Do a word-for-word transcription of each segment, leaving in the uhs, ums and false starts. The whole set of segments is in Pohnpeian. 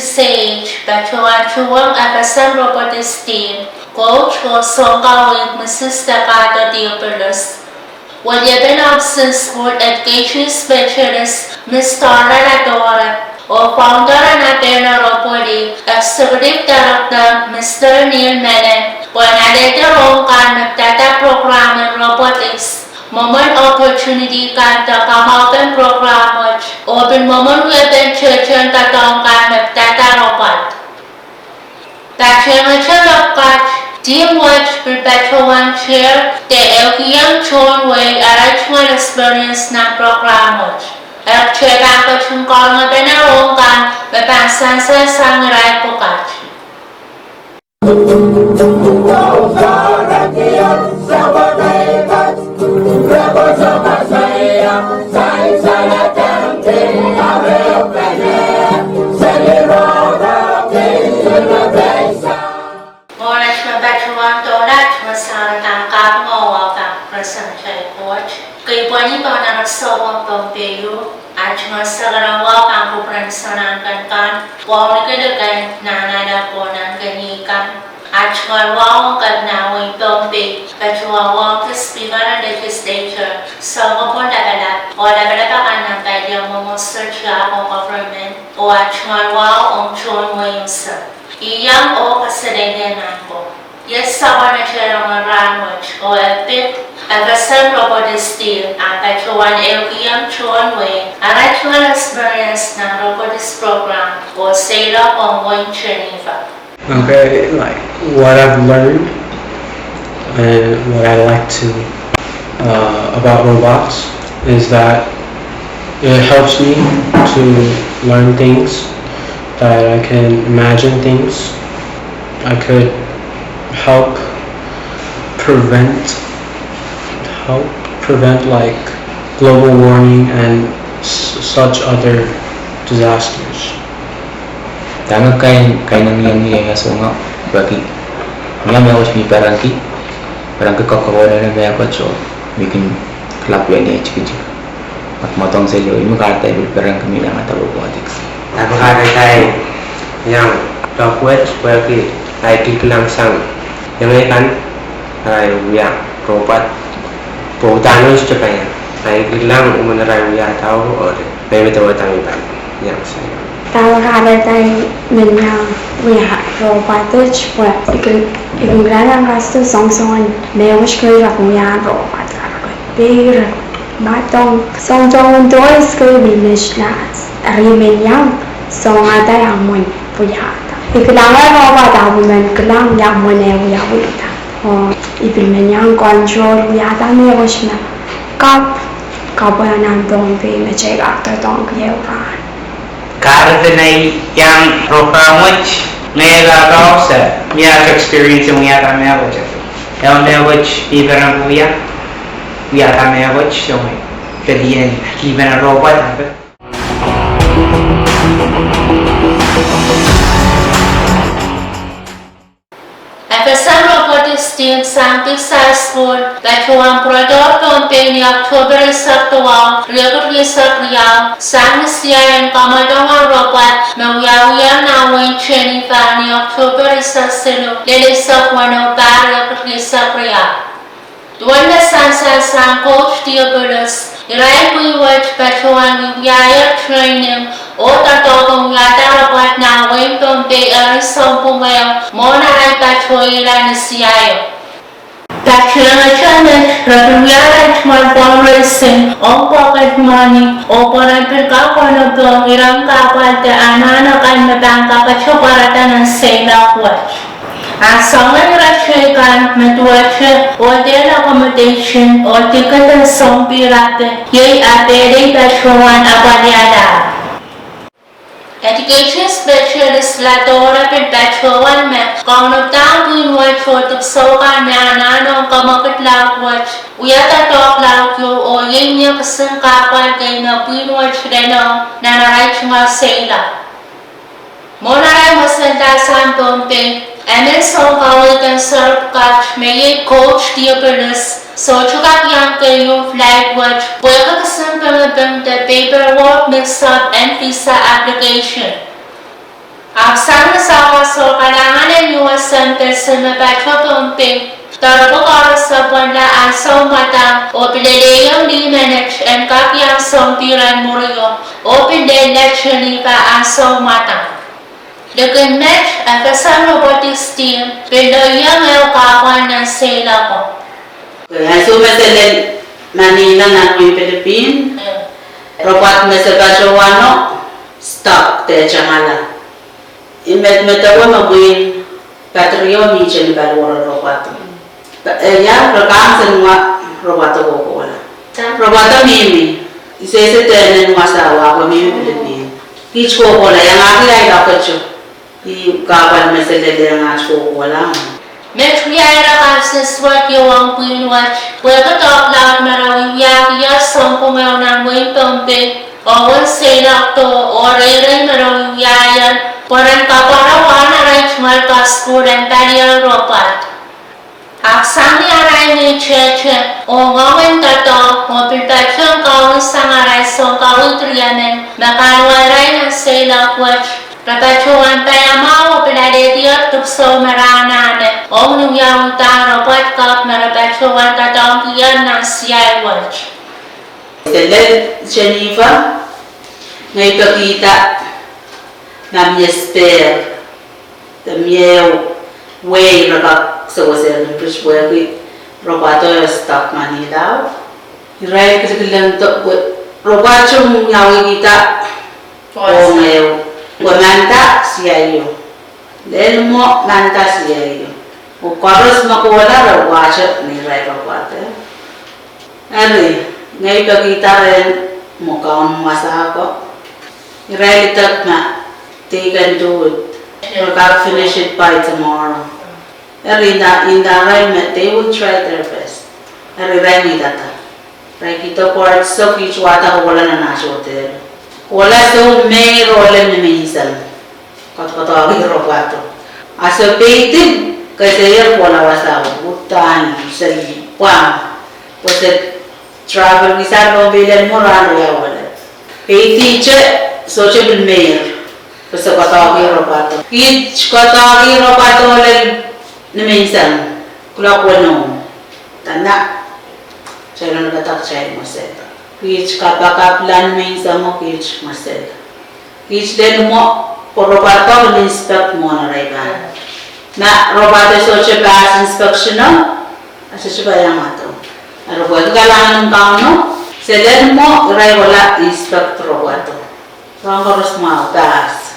Sage patohwan tuhwong F S M Robotics team, coach oh sounkaweid Missus Dekado Theophilus, weliepen Option School Education Specialist Miss Dora Ladora, oh founder en Apeno Robotic, Executive Director Mister Neil Menen, pwehn alehdi rong kan me pidada program en robotics, mwomwen opportunity kan de kamaupen program wet, oh pil mwomwen wiepen tehtehn doadoahk kan me pidada robot. Patehngete mepwukat, team wet pil patohwan chair de ehukihong tohn wehi arail tungoal experience nan program wet. Eri kitail pahn ketin karonge pene rong kan me pahn sansal sang irail pwukat. Mwohn aht me patohwan doula, aht me sangete kaping oh welcome President Airport. Kei pwehn pahn arail sohte pahn peiu. Aht me sangete welcome kupwuren Sounkomour kan, wauneki likin nan alap oh nan kehn kan. Aht me welcome nan wehin Pohnpei, patohwan welcome Speaker en Legislature, Sounkopwung Lapalap, oh lapalap akan nan pali en mwomwohdiso, tiahk oh government, oh aht me welcome tohn wehi unsek. Iang oh kaselehlie nan ko. Iet sapwellimatail rongen rahnwet oh e pid F S M Robotics team ah patohwan ehukihong tohn wehi arail tungoal experience nan robotics program oh seiloak ong wehin Geneva. Okay, like, what I've learned and what I like to, uh, about robots is that it helps me to learn things, that I can imagine things. I could help prevent, help prevent, like, global warming and s-, such other disasters. Dahme kain, kain en iang iang ia soangen, pwehki, ia mehkot me I perenki, perenki kokohwei nan mehkot, so, me I kin kalapw wia ni tikitik. Ahpw mwadang seli oh I me kahrehda I pil perenki me iang ata robotics. Ahpw kahrehda I iang doadoahk wet, pwehki I kilikilang sang iang ia kan, arail wia robot, pwe uhdahn wet te pahn iang. I kilikilang mwomwen arail wia dau oh eri. Mehmehte wet I pahn iang sang. Dahme kahrehda I men iang wia robot wet, pwe I kin, I kin kilang kasdo soangsoangen mehkot kei rak wia robot, rak pei, rak mwadang, soangsoangen toys kei me I men iang, soangada ia mwomwen wiahda. I kilang robot ahpw I men kilang ia mwomwen e wiawihda. Oh, I pil men iang control wiahda mehkot me kapw, kapw nan Pohnpei me kitail kak doadoahngki ehu rahn. Kahrehda I iang program wet, ngehi kak ese, mie aht experience wiahda mehkot. Ehu mehkot I peren wia, wiahda mehkot, so, pil iang, I men robot, ahpw F S M Robotics team sang Dix High School patohwan pwurodo Pohnpei ni October eisek duwau, riekid rieisek riau, sang ni siain kamwadong en robot me wiawiong nan wehin Geneva ni October eisek siluh, lel eisek weneu pahr, riekid rieisek riau. Duwen me sansal sang Coach Theophilus, irail pwihn wet patohwan wiwiahier training oh doadoahk en wiahda robot nan wehin Pohnpei eri sounpwong ehu mwohn arail patohla ni siaio. Patehngete met re pil wia arail tungoal fundraising ong pocket money, oh pwe re pil kak kaunopohng iren kahpwal de anahn akan me pahn kakete pwarada nan seiloak wet. A soangen ire teikan me duwehte hotel accommodation oh ticket en sounpirape, iei apehlei patohwan apwalihala. Education specialist Ladora pil patohwan me kaunopada pwihn wet oh dipwisou kan me anahne ong kamwekid laud wet, wia doadoahk laud ieu oh iei mie kisin kahpwal kei me pwihn wet lel ong nan arail tungoal seiloak. Mwohn arail mwesel sang Pohnpei, emen sounkaweid en serpwukat me iei Coach Theophilus, sohte kak iang keieu flight wet pwehki kisin pengipeng de paperwork mix-up en visa application. Ahpw sang ni sawas oh kalahngan en U S Embassy me patohwan Pohnpei, doaropwe koaros pwonla ansou mwadang oh pil lelehiong lih menet en kak iang sounpihr en mwurio oh pil lella Geneva ansou mwadang. Likin met, F S M Robotics Team pil lelohng ehu kahpwal nan seiloak ko. Ansou me se lel Manila nan wehin Pilipin, robot me se patohwano stuck de tangala. I medemedewe me wehin battery o mihte ni paliwar en robot o. Ia, re kak nsenamwahu robot o kohkohla. Robot o mihmi, I sehse dehn en wasa wahko mihmi Pilipin. Kiht kohkohla, iangahki ahi lokato. I kahpwal me se lel iangahki kohkohla. Met wiahla kahnsensuwed ieu ong pwihn wet pwehki doadoahk me re wiwiahkihla sounpwong ehu nan wehin Pohnpei, oh uwen seiloak doh oh reirei me re wiwiahla pwe ren kapwara wahn arail tungoal kasukuhl en palien robot. Ahpw sang ni arail neitail tehte oh ngoang en doadoahk oh pil patohwan kaunsang arail sounkaweid riemen me kahluwa irail nan seiloak wet, re patohwan paiamwahu oh pil alehdier dipwisou me re anahne ong ni wiawihdahn robot kapw me re patohwan doadoahngkier nan siai wet. Se lel Geneva, ngehi pekihda ma mie spare, de mie ehu wehi re kak sewese limpish pwehki robot o stuck Manila. Irail kilkilang pwe robot o wiawihkihda ong ehu, pwe manda siaio. Lel mwo manda siaio. Oh koaros me kohla re wahte ni irail robot. Eri, ngehi pekihda rehn mwo kaun wasa ko. Irail idek ma they can do it. Re kak finish it by tomorrow. Eri nda, nda irail me they will try their best. Eri irail mweidada. Irail kihdo parts o, kiht wahda kohla nan aht hotel. Kohla soh, meir oh lel nimenseng. Kodokodohki robot o. A se peidi, keseier kohla wasa uhdahn se pwang. Pwe se travel kihsang Pohnpei lel mwo rahn riau lel. Peidihte, sohte pil meir. Pwe se koadoahki robot o. Kiht koadoahki robot o lel nimenseng, kuloak weneu. Dene, kitail en padahk kitail mwesel. Kiht kapakapla nimenseng o kiht mwesel. Kiht lel mwo, pwe robot o inspect mwohn arail pahn. Ma robot o sohte pass inspection o, a sohte pahn iang ado. Eri pwehki kalahngan en Kauno, se lel mwo irail kohla inspect robot o. Soahng koaros mwahu pass.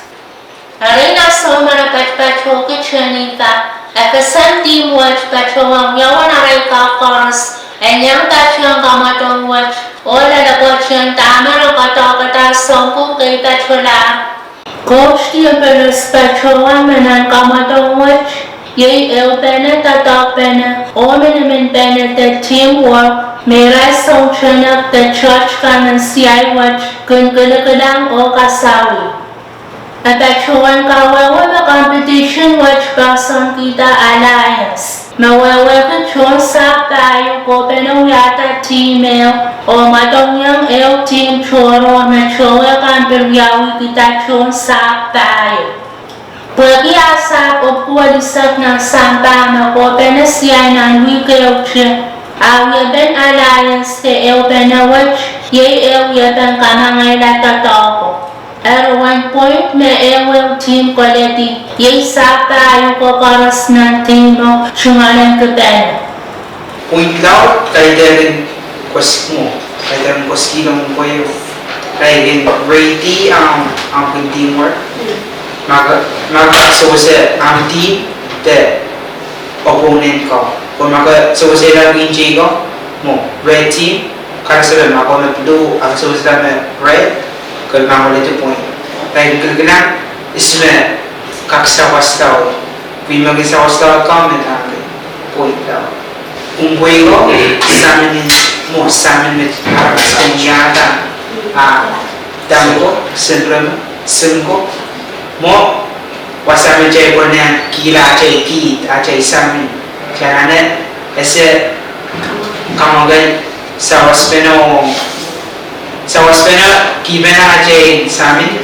Eri nan ansou me re patpatohki Geneva, F S M team wet patohwan wiawen arail kak koaros en iang patehng kamwadong wet oh loalopwoat en dahme re koadoahkada sounpwong kei patohlahr. Koht Diempeles patohwan me nan kamwadong wet, iei ehupene, doadoahkpene, oh miniminpene de teamwork, me irail sountenek de church kan en siai wet kin kilikilang oh kasawih. E patohwan kawehwe me competition wet poahsoankihda alliance me wehwehki tohn sahpw pahieu kohpene wiahda team ehu oh mwadongiong ehu team tohrohr me towe kan pil wiawihkihda tohn sahpw pahieu. Pwehki ah sahpw epwiki welisek nan sampah me kohpene siai nan wihk ehute, ah wiepen alliance de ehupene wet, iei ehu wiepen kamangaila doadoahko. Eri uwen point me ehu ehu team koledi, iei sahpw pahieu ko koaros nan team o tungoal en kipene. Point laud, kaidehn koasoandi, kaidehn koasoandi ong pwe irail kin ready, um, ahmw kin teamwork. Ma ke, ma ke sewese ahmw team de opponent ko. Pwe ma ke sewesehla pwihn teikan, mwo, red team, kahrehda ma ke me blue, a ke sewesehla me red, ke pahn koledi point. Irail kin kilikilang, ihs me kak sawas laud. Pwe ma ke sawas laud, ke me kak point laud. Komw pweiko, samin, mwo, samin me aramas komw wiahda, ah, dahme ko, syndrome, sim ko, mwo, wasa me kitail pwene kihla atail kihd, atail samin, kitail anahne ese kamwakele sawaspene, sawaspene kihpene atail samin.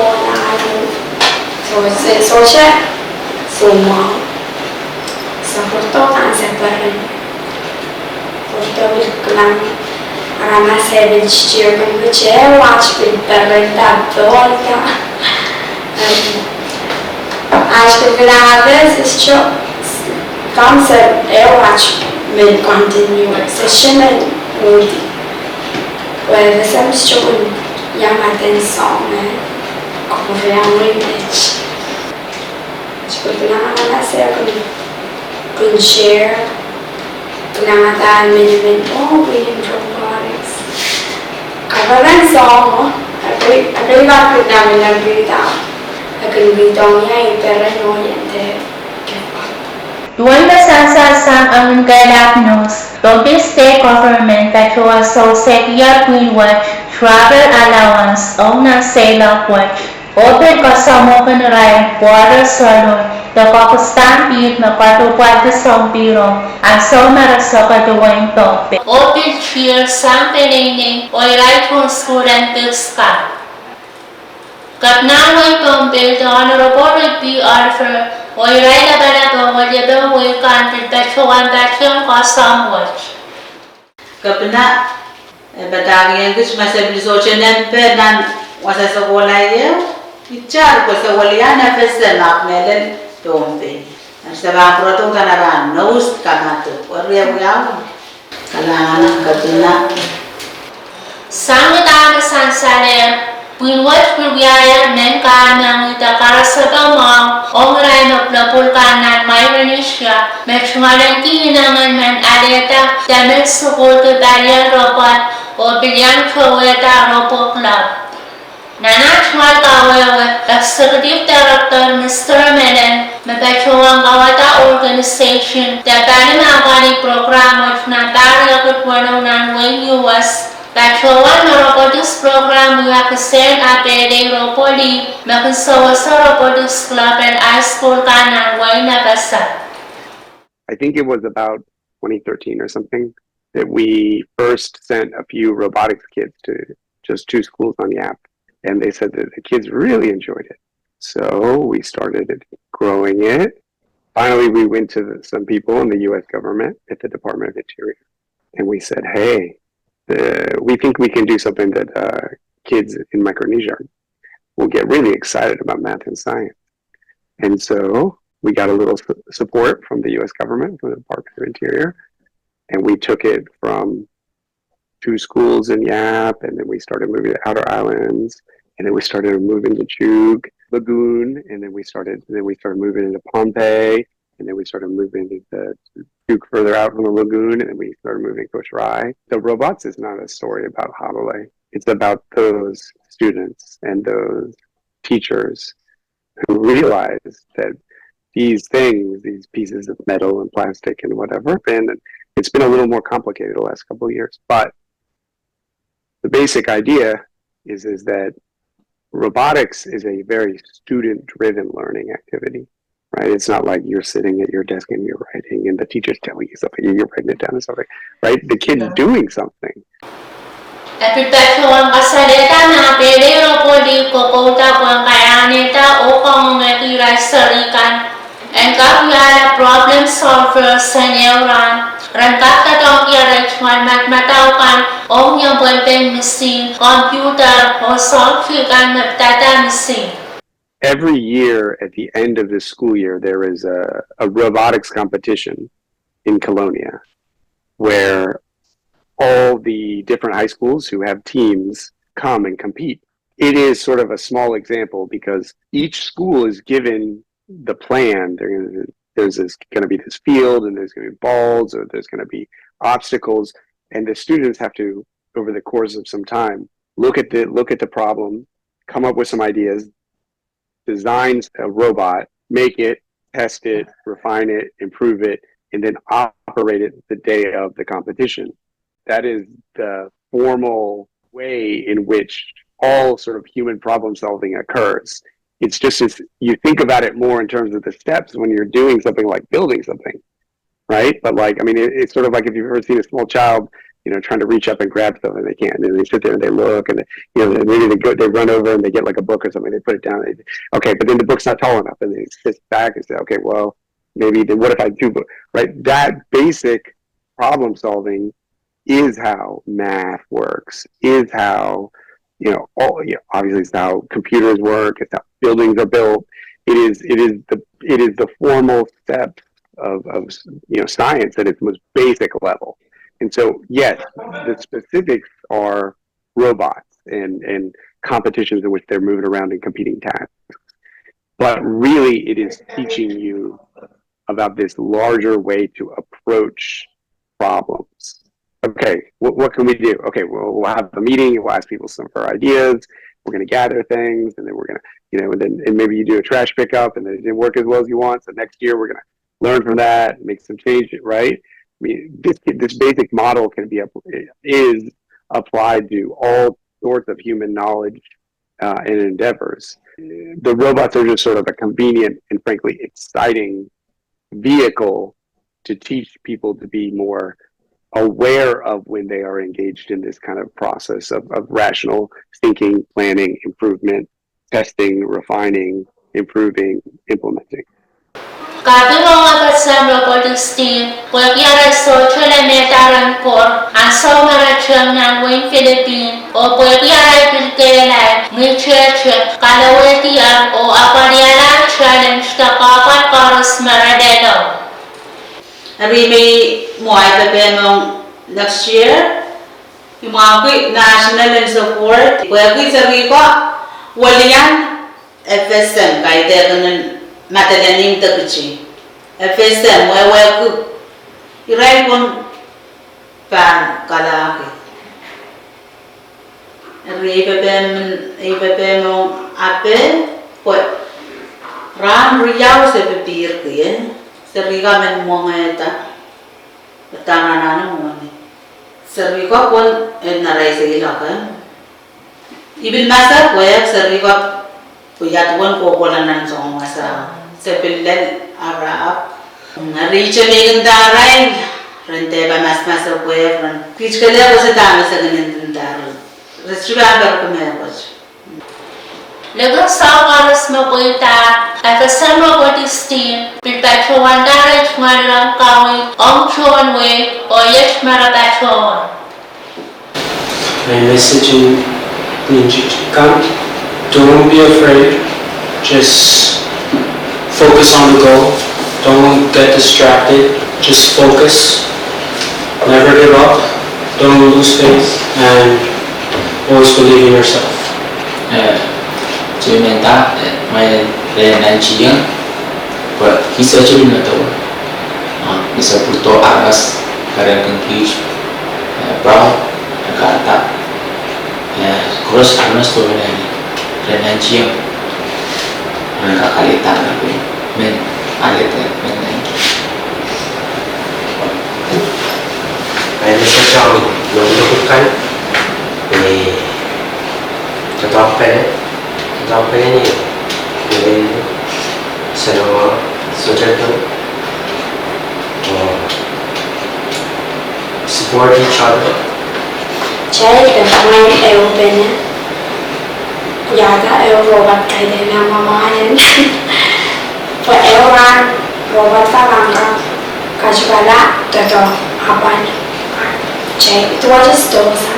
sohla, sohte, sohte soumwahu. Soh, pwurodo kan se peren. Pwurodo pil kilang aramas e pil titir, pwurodo e waht pil peren da pwurodo. Em, aht pil pil aves is jo, kam se e waht men continue, se sehse men uhdi. Well, the same is true in young adult song, eh? Korea English. Aht pil pil anahne se kin, kin share. Pil anahne men men, oh, we in robotics. Kaperen song, oh, I believe, I believe I could never, never do that. I couldn't be done, yeah, I better know, yeah, there. Duwen me sansal sang emen kehlail nurse, Pohnpei State Government patohwan sewese pwihn wet travel allowance ong nan seiloak wet, oh pil koasoamwehkin irail water salon, de koakoasoia pihl me kadohpwalki sounpihr ong ansou me re sewese duwen Pohnpei. Oh pil tier sang peneinei, oh irail tohn sukuhl en Big Sky. Kepina wein Pohnpei, the Honorable Rick B. Oliver, oh irail lapalap oh weliepen wehi kan pil patohwan patehng koasoamw wet. Kepina, eh, padahkihong kitail ma se pil sohte nempe nan wasa sokohla ieu, itar pwe se welian FSM ahpw mehlel Pohnpei. Eri se pahn pwurodo kan pahn nurse kamado. Eri e wiawi. Kalahngan Kepina. Sang udahn me sansal, pwihn wet pil wiahier mehn kahlemeng de karasepe mwahu ong irail me pwulopwul kan nan Micronesia me tungoalenki inengen men alehda de men sukuhlki palien robot oh pil iang towehda RoboClub. Nan aht tungoal kawehwe, Executive Director Mister Melen, me patohwan kawada organization de pali mahkali program wet nan pahr riekid weneu nan wehin U S, patohwan me robotics program wia kisehn apelei RoboLee, me kin sewese robotics club en high school kan nan wehin FSM. I think it was about twenty thirteen or something that we first sent a few robotics kits to just two schools on Yap. And they said that the kids really enjoyed it. So we started growing it. Finally, we went to the, some people in the U S government at the Department of Interior. And we said, hey, the, we think we can do something that uh, kids in Micronesia will get really excited about math and science. And so we got a little su- support from the U S government, from the Department of Interior, and we took it from two schools in Yap, and then we started moving to outer islands, and then we started moving to Chuuk Lagoon, and then we started then we started moving into Pohnpei. And then we started moving to Duke, further out from the lagoon, and then we started moving to Oturai. The Robots is not a story about Hahlele. It's about those students and those teachers who realize that these things, these pieces of metal and plastic and whatever, and it's been a little more complicated the last couple of years. But the basic idea is, is that robotics is a very student-driven learning activity, right? It's not like you're sitting at your desk and you're writing and the teacher's telling you something and you're writing it down or something, right? The kid's doing something. E pil patohwan kasalehda me pil robotik kokohda pwehn kalahnehda oh kangoangehki irail seri kan en kak wiahla problem solvers en ehu rahn, ren kak doadoahngki arail tungoal madamadau kan ong iang pwelpel misihn, computer, oh software kan me pidada misihn. Every year at the end of the school year, there is a, a robotics competition in Colonia where all the different high schools who have teams come and compete. It is sort of a small example because each school is given the plan. There, there's this, going to be this field, and there's going to be balls, or there's going to be obstacles, and the students have to, over the course of some time, look at the look at the problem, come up with some ideas, design a robot, make it, test it, refine it, improve it, and then operate it the day of the competition. That is the formal way in which all sort of human problem solving occurs. It's just as you think about it more in terms of the steps when you're doing something like building something, right? But, like, I mean, it, it's sort of like if you've ever seen a small child, you know, trying to reach up and grab something, they can't. And they sit there and they look, and they, you know, maybe they go, they run over and they get, like, a book or something. They put it down. They, okay, but then the book's not tall enough, and they sit back and say, okay, well, maybe then what if I do? But, right, that basic problem solving is how math works, is how, you know, all, you know, obviously it's how computers work, it's how buildings are built. It is, it is the, it is the formal steps of, of, you know, science at its most basic level. And so, yes, the specifics are robots and, and competitions in which they're moving around and competing tasks. But really, it is teaching you about this larger way to approach problems. Okay, what, what can we do? Okay, well, we'll have a meeting, we'll ask people some of our ideas, we're going to gather things, and then we're going to, you know, and then and maybe you do a trash pickup, and then it didn't work as well as you want, so next year we're going to learn from that, make some changes, right? I mean, this, this basic model can be, is applied to all sorts of human knowledge uh, and endeavors. The robots are just sort of a convenient and, frankly, exciting vehicle to teach people to be more aware of when they are engaged in this kind of process of, of rational thinking, planning, improvement, testing, refining, improving, implementing. Kaping ong FSM Robotics Team pwehki arail sohte leme dahr en pwour ansou me re teng nan wehin Philippines, oh pwehki arail pil kehlail, mihte, kalowehdi oh apwalihala challenge de kahpwal koaros me re lelong. Eri me i mwo ai pepehm ong next year, i mwahuki national and support pwehki seri ko welian FSM kaidehk en Madolenihmw Dikiti. FSM wehwehki irail pwon pahn kalahki. Eri ei pepehm, ei pepehm ong ape, pwe rahn riau se pipirki, eh, seri ko men mwengehda. Pwe dahme anahne mwohni. Seri ko pwon en arail seiloak, eh. I pil masak pwehk seri ko pwe ia duwen kohkohla nan soangen wasa. Se pil lel arap. Eri ihte me i ndahrail, ren dehpa masmaso pwehk, ren kiht kelehpw se dahme se kin ndahrail. Re sohte pahn perki mehkot. Likin soahng koaros me pweida, FSM Robotics Team pil patohwanda arail tungoal irair en kaweid ong tohn wehi oh iet me re patohwan. My message in Ningchi kan, don't be afraid. Just focus on the goal. Don't get distracted. Just focus. Never give up. Don't lose faith. And always believe in yourself. Eh, soh me nda, eh, me re nan chiyang, but Surgery me doula. Ah, ni se pwurodo aramas, karen kin kiht, eh, pwurodo, kahrehda, eh, koaros aramas doula nan, ren nantihong, ren kak alehda nan, men, alehda, men nan. Ahi, ni se sohte lokolok kan, eh, doadoahk pene, doadoahk pene ni, ni, seno, sohte lokolok. Oh. Support each other. Kitail de mwein ehu pene, wiahda ehu robot kaidehn mwamwahiong. Pwe ehu rahn robot pahn kak katikala doadoahk apwal. Kitail duwehte sdohsa.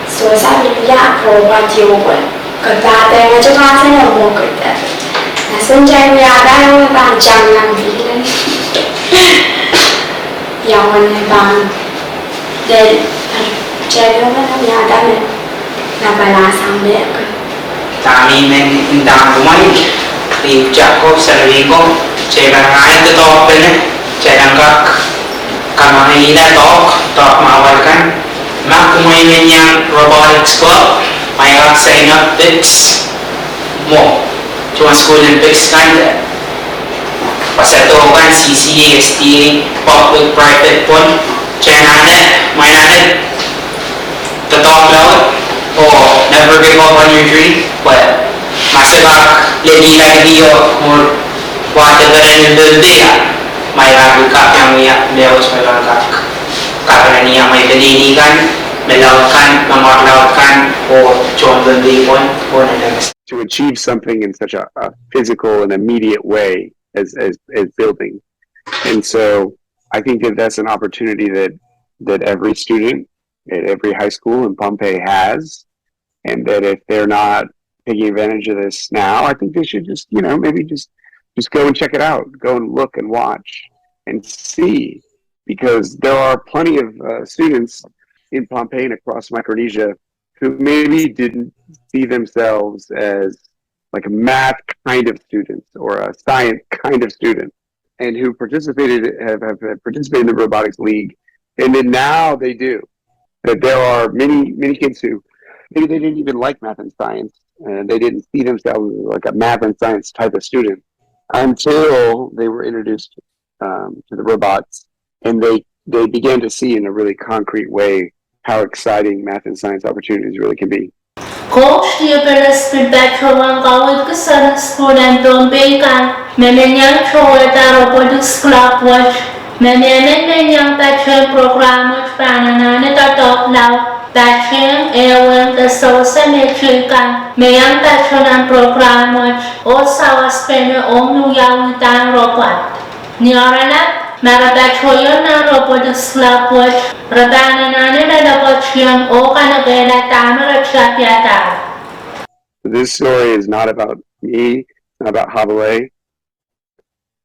Sdohsa pil wia robot ieu pwe ke pahn de ngete pahn sene mwo kete. Nesen kitail wiahda ehu pahn tang nan pilen. Ia wene pahn. Lel, kitail ehu pahn wiahda me. Lapala sang me. Dahme I men ndahng kumwail, I pwutak ko, seri ko, kitail pahn ngehi doadoahk pene, kitail pahn kak kamwangehla doadoahk, doadoahk mwahu kan. Ma kumwail men iang robotics club, kumwail kak sign up, pix mwo. Duwen sukuhl en pix kan de. Wasa doadoahk kan, C C A, S P A, public, private pwon. Kitail anahne, mwein anahne doadoahk laud, oh never give up on your dream, but ma se kak lel ih, lel ih, oh, mwo, wahdo peren en Pohnpei, ma I kak, I kak iang wia, me wet me I kak, kak iang wia, ma I pil iang kan, me laud kan, me mwahu laud kan, oh, tohn Pohnpei pwon, oh, nan to achieve something in such a, a physical and immediate way as, as, as building. And so I think that that's an opportunity that, that every student at every high school in Pohnpei has, and that if they're not taking advantage of this now, I think they should just, you know, maybe just, just go and check it out, go and look and watch and see, because there are plenty of, uh, students in Pohnpei and across Micronesia who maybe didn't see themselves as, like, a math kind of students or a science kind of student, and who participated, have, have participated in the robotics league, and then now they do. That there are many, many kids who maybe they didn't even like math and science, and they didn't see themselves as, like, a math and science type of student until they were introduced, um, to the robots, and they, they began to see in a really concrete way how exciting math and science opportunities really can be. Coach Theophilus pil patohwan kaweidki seri sukuhl en Pohnpei kan me men iang towehda robotics club wet, me mehmen men iang patohwan program wet pahn anahne doadoahk laud, patohwan ewen de sewese mehteikan kan me iang patohwan nan program wet, oh sawas pene ong ni wiawihda robot. Ni oaralap, ma re patohieng nan robotics club wet, re pahn anahne loalopwoatieng oh kanekehla dahme re tapihadahr. This story is not about me, it's not about Havilah.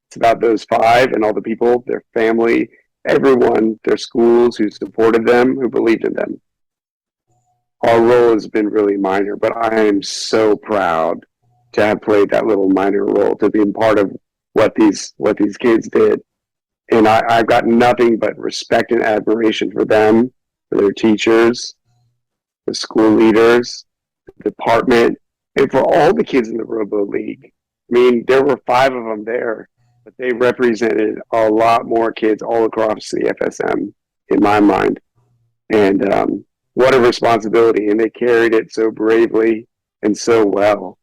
It's about those five and all the people, their family, everyone, their schools who supported them, who believed in them. Our role has been really minor, but I am so proud to have played that little minor role, to be a part of what these, what these kids did. And I, I've got nothing but respect and admiration for them, for their teachers, the school leaders, the department, and for all the kids in the Robo League. I mean, there were five of them there, but they represented a lot more kids all across the F S M, in my mind. And, um, what a responsibility. And they carried it so bravely and so well.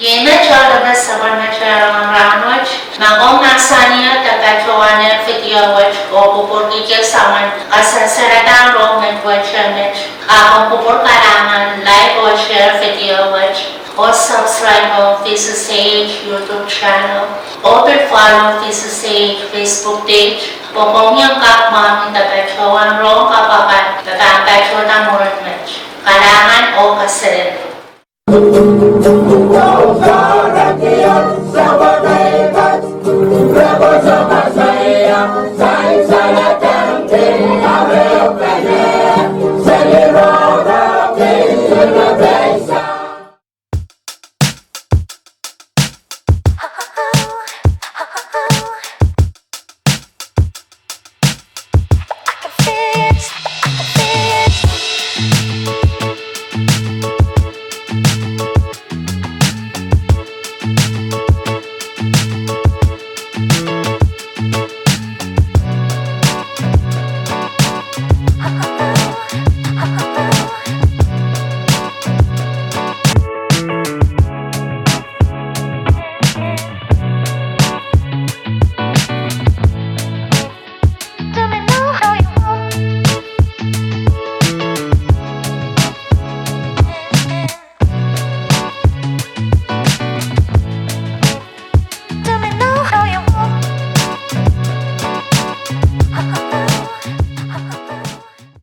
Iei me tohrohr sapwellime tohrohr en rahnwet. Ma komw mahsanih de patohwan video wet oh kupwurki kitail soangen kasansalada rong met wet, ahpw komw kupwur kalahngan like oh share video wet, oh subscribe ong V C C A H YouTube channel, oh pil follow V C C A H Facebook page, pwe komw iang kak mwahngih de patohwan rong kapakap me pahn patohda mwurin met. Kalahngan oh kaselehlie.